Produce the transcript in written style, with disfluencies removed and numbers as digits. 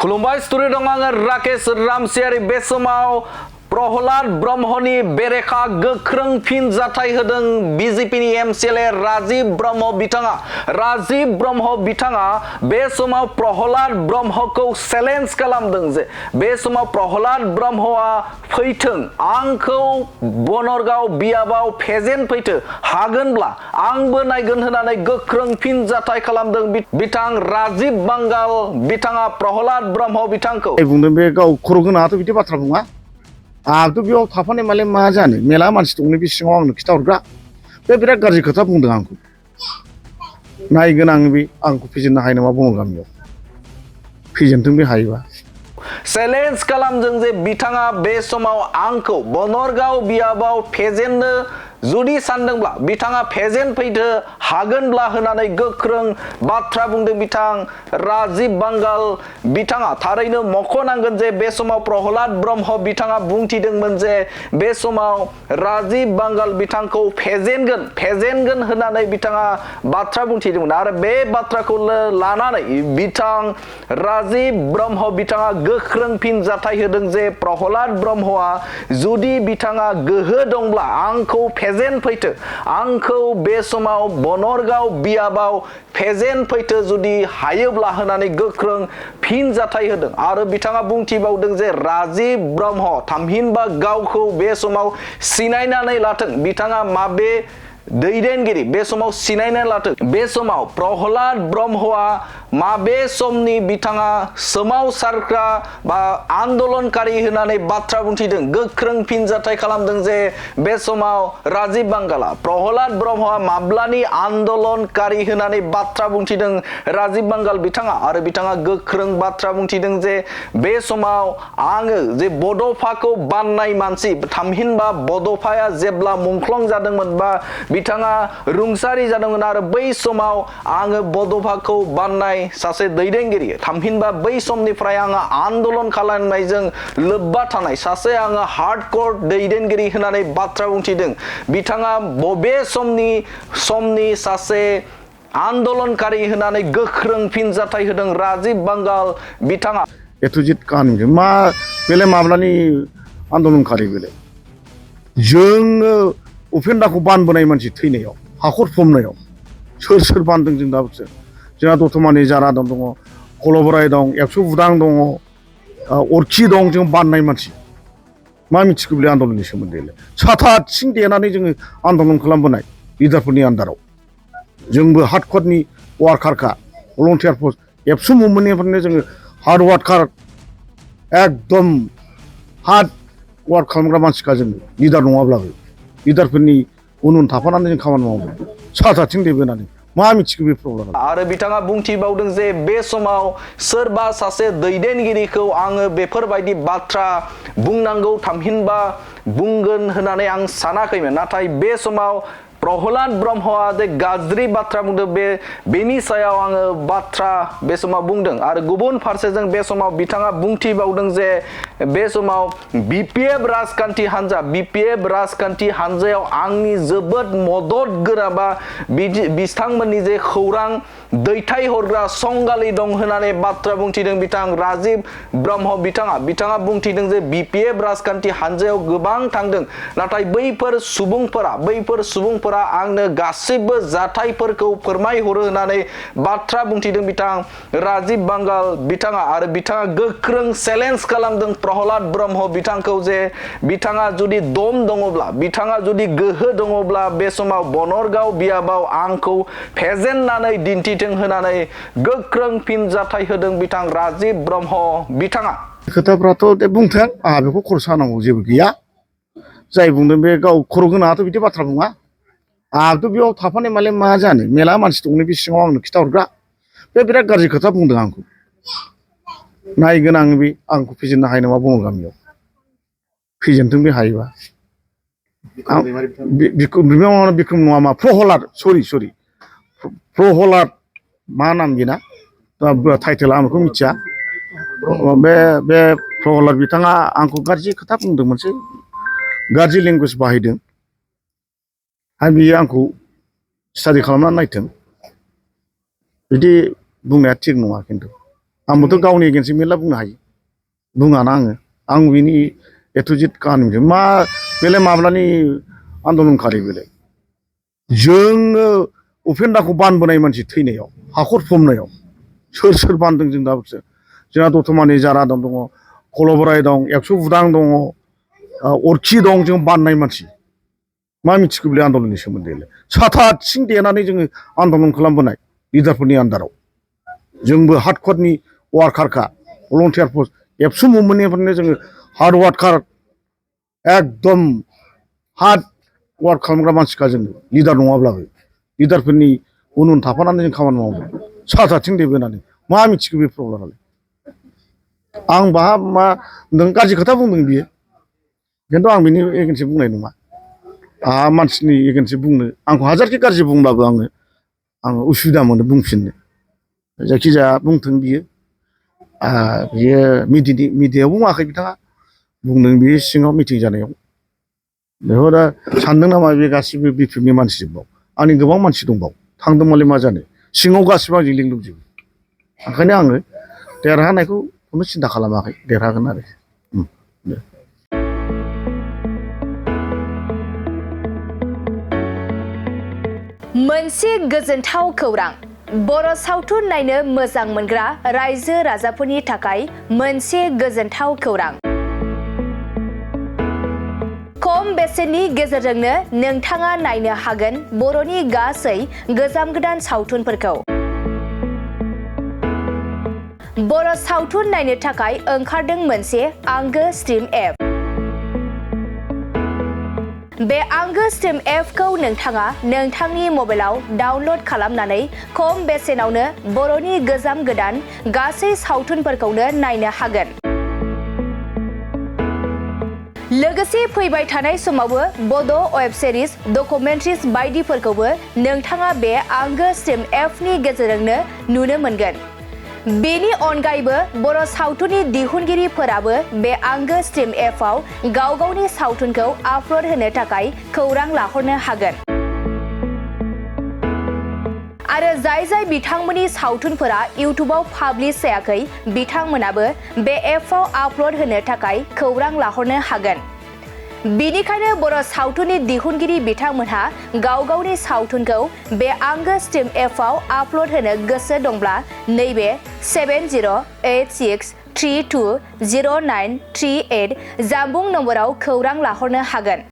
खुलुमबाय स्टुडिअ दं आङो राकेश रामसियारि बे समाव प्रहलाद ब्रह्मनि बेरेखा गोख्रों फिनजाथाय होदों बिजेपिनि एमसिएलए राजीव ब्रह्म बिथाङा बे समाव प्रहलाद ब्रह्मखौ चेलेन्ज खालामदों जे बे समाव प्रहलाद ब्रह्मआ फैथों आंखौ बनरगाव बियाबाव फेजेन फैथो हागोनब्ला आंबो नायगोन होननानै गोख्रों फिनजाथाय खालामदों बिथां राजीव बांगाल बिथाङा प्रहलाद ब्रह्म बिथांखौ बुंदों बे गाव खर' गोनाङाथ' बिदि बाथ्रा बुङा आंथ' बेयाव थाफानाय मालाय मा जानो मेला मानसि दंनो बे सिङाव आंनो खिथाहरग्रा बे बिराद गाज्रि खोथा बुंदों आंखौ नायगोन आं बे आंखौ फेजेननो हायो नामा बुङो गामियाव फेजेनथों बे हायोबा चेलेन्ज खालामदों जे बिथाङा बे समाव आंखौ बनरगाव बियाबाव फेजेननो जुदि सानदोंब्ला बिथाङा फेजेन फैदो हागोनब्ला होननानै गोख्रों बाथ्रा बुंदों बिथां राजीव बांगाल बिथाङा थारैनो मख'नांगोन जे बे समाव प्रहलाद ब्रह्म बिथाङा बुंथिदोंमोन जे बे समाव राजीव बांगाल बिथांखौ फेजेनगोन होननानै बिथाङा बाथ्रा बुंथिदोंमोन आरो बे बाथ्राखौ लानानै बिथां राजीव ब्रह्म बिथाङा गोख्रों फिनजाथाय होदों जे प्रहलाद ब्रह्मआ जुदि बिथाङा गोहो दंब्ला आंखौ फेजेन फैथो आंखौ बे समाव बनरगाव बियाबाव फेजेन फैथो जुदि हायोब्ला होननानै गोख्रों फिनजाथाय होदों आरो बिथाङा बुंथिबावदों जे राजीव ब्रह्म थामहिनबा गावखौ बे समाव सिनायनानै लाथों बिथाङा माबे दैदेनगिरि बे समाव सिनायना लाथों बे समाव प्रहलाद ब्रह्मआ माबे समनि बिथाङा सोमावसारग्रा बा आन्दोलनकारि होननानै बाथ्रा बुंथिदों गोख्रों फिनजाथाय खालामदों जे बे समाव राजीव बांगाला प्रहलाद ब्रह्मआ माब्लानि आन्दोलनकारि होननानै बाथ्रा बुंथिदों राजीव बांगाल बिथाङा आरो बिथाङा गोख्रों बाथ्रा बुंथिदों जे बे समाव आङो जे बड'फाखौ बाननाय मानसि थामहिनबा बड'फाया जेब्ला मुंख्लं जादोंमोन बा बिथाङा रुंसारि जादोंमोन आरो बै समाव आङो बड'फाखौ बाननाय सासे दैदेनगिरि थामहिनबा बै समनिफ्राय आङो आन्दोलन खालामनायजों लोब्बा थानाय सासे आङो हार्डकोर दैदेनगिरि होननानै बाथ्रा बुंथिदों बिथाङा बबे समनि सासे आन्दोलनकारि होननानै गोख्रों फिनजाथाय होदों राजीव बांगाल बिथाङा एथजित काहानि मा बेलाय माब्लानि आन्दोलनकारि बेलाय जोङो उपेन्दाखौ बानबोनाय मानसि थैनायाव हाखर फबनायाव सोर बानदों जों दाबोसो जोंहा दतमानि जारा दं कलबराय दं एबसु बुदां दङ अरखि दं जों बाननाय मानसि मा मिथिगौ बे आन्दोलननि सोमोन्दैलाय साथा आथिं देनानै जोङो आन्दोलन खालामबोनाय लिडारफोरनि आन्दाराव जोंबो हार्डकरनि वार्कारखा भलन्टियार फर्स एबसु मुभमेन्टनिफ्रायनो जोङो हार्ड वार्कार एकदम हार्ड वार्क खालामग्रा मानसिखा जोङो लिडार नङाब्लाबो लिडारफोरनि उन थाफानानै जों खामानि मावो साथाथिं देबोनानै मा मिथिगौ बे प्रब्लेम आरो बिथाङा बुंथिबावदों जे बे समाव सोरबा सासे दैदेनगिरिखौ आङो बेफोरबायदि बाथ्रा बुंनांगौ थामहिनबा बुंगोन होननानै आं सानाखैमोन नाथाय बे समाव प्रहलाद ब्रह्मआ जे गाज्रि बाथ्रा बुंदों बेनि सायाव आङो बाथ्रा बे समाव बुंदों आरो गुबुन फारसेजों बे समाव बिथाङा बुंथिबावदों जे बे समाव बिपिएफ राजखान्थि हान्जायाव आंनि जोबोद मदद गोरा बा बिथांमोननि जे खौरां दैथायहरग्रा संगालि दं होननानै बाथ्रा बुंथिदों बिथां राजीव ब्रह्म बिथाङा बुंथिदों जे बिपिएफ राजखान्थि हान्जायाव गोबां थांदों नाथाय बैफोर सुबुंफोरा आंनो गासिबो जाथायफोरखौ फोरमायहरो होननानै बाथ्रा बुंथिदों बिथां राजीव बांगाल बिथाङा आरो बिथाङा गोख्रों चेलेन्ज खालामदों प्रहलाद ब्रह्म बिथांखौ जे बिथाङा जुदि दम दङब्ला बिथाङा जुदि गोहो दङब्ला बे समाव बनरगाव बियाबाव आंखौ फेजेननानै दिन्थिथों होननानै गोख्रों फिनजाथाय होदों बिथां राजीव ब्रह्म बिथाङा खोथाफ्राथ' बुंथों आंहा बेखौ खर' सानांगौ जेबो गैया जाय बुंदों बे गाव खर' गोनाङाथ' बिदि बाथ्रा बुङा आंथ' बेयाव थाफानाय मालाय मा जानो मेला मानसि दंनो बे सिङाव आंनो खिथाहरग्रा बे बिराद गाज्रि खोथा बुंदों आंखौ नायगोन आं बे आंखौ फेजेननो हायो नामा बुङो गामियाव फेजेनथों बे हायोबा बिक्रम नङा मा प्रहलाद सरि प्रहलाद मा नाम बेना टाइटेला आं बेखौ मिथिया बे प्रहलाद बिथाङा आंखौ गाज्रि खोथा बुंदों मोनसे गाज्रि लेंगुवेज बाहायदों आरो बियो आंखौ स्टाडि खालामनानै नायथों बिदि बुंनाया थिग नङा खिन्थु आंबोथ' गावनि एगेन्स्ट मेरला बुंनो हायो बुङाना आं बिनि एथ'जित काहानि मा बेलाय माब्लानि आन्दलनखारि बेलाय जोङो उपेन्दाखौ बानबोनाय मानसि थैनायाव हाखर फबनायाव सोर बानदों जों दाबोसो जोंहा दतमानि जारा दं कलबराय दं 100 बुदां दङ अरखि दं जों बाननाय मानसि मा मिथिगौ बेलाय आन्दलननि सोमोन्दैलाय साथा आथिं देनानै जोङो आन्दलन खालामबोनाय लिडारफोरनि आन्दाराव जोंबो हार्डक'रनि वार्कारखा भलन्टियार पस्ट एबसु मुभमेन्टनिफ्रायनो जोङो हार्ड वार्कार एकदम हार्ड वार्क खालामग्रा मानसिखा जोङो लिडार नङाब्लाबो लिडारफोरनि उन थाफानानै जों खामानि मावदों साथाथिं देबोनानै मा मिथिगौ बे प्रब्लेमालाय आं बाहा मा नों गाज्रि खोथा बुंदों बियो खिन्थु आं बिनि एगेन्स्ट बुंनाय नङा आंहा मानसिनि एगेन्स्ट बुंनो आंखौ हाजारखि गाज्रि बुंब्लाबो आङो उसुबिदा मोनो बुंफिननो जायखिजाया बुंथों बियो मिडियायाव बुङाखै बिथाङा बुंदों बियो सिङाव मिटिं जानायाव बेखौ दा सानदों नामा बे गासिबो बिपिएफनि मानसिजोंबाव आंनि गोबां मानसि दंबाव थांदोंमालाय मा जानो सिङाव गासिबो आंजों लिंक दंजोबो ओंखायनो आङो देरहानायखौ खुनु सिन्था खालामाखै देरहागोन आरो दे मोनसे गोजोनथाव खौरां बर' सावथुन नायनो मोजां मोनग्रा रायजो राजाफोरनि थाखाय मोनसे गोजोनथाव खौरां खम बेसेननि गेजेरजोंनो नोंथाङा नायनो हागोन बर'नि गासै गोजाम गोदान सावथुनफोरखौ बर' सावथुन नायनो थाखाय ओंखारदों मोनसे आंगो स्ट्रिम एप बे आंगो स्ट्रिम एपखौ नोंथाङा नोंथांनि मबाइलाव डाउनल'ड खालामनानै खम बेसेनावनो बर'नि गोजाम गोदान गासै सावथुनफोरखौनो नायनो हागोन लोगोसे फैबाय थानाय समावबो बड' वेब सिरिज डकुमेन्ट्रिज बायदिफोरखौबो नोंथाङा बे आंगो स्ट्रिम एपनि गेजेरजोंनो नुनो मोनगोन बेनि अनगायैबो बर' सावथुननि दिहुनगिरिफोराबो बे आंगो स्ट्रिम एपआव गाव गावनि सावथुनखौ आपल'ड होनो थाखाय खौरां लाहरनो हागोन आरो जाय बिथांमोननि सावथुनफोरा इउट्युबाव पाब्लिश जायाखै बिथांमोनाबो बे एपआव आपल'ड होनो थाखाय खौरां लाहरनो हागोन बेनिखायनो बर' सावथुननि दिहुनगिरि बिथांमोनहा गाव गावनि सावथुनखौ बे आंगो स्ट्रिम एपआव आपल'ड होनो गोसो दंब्ला नैबे 7086320938 जानबुं नम्बराव खौरां लाहरनो हागोन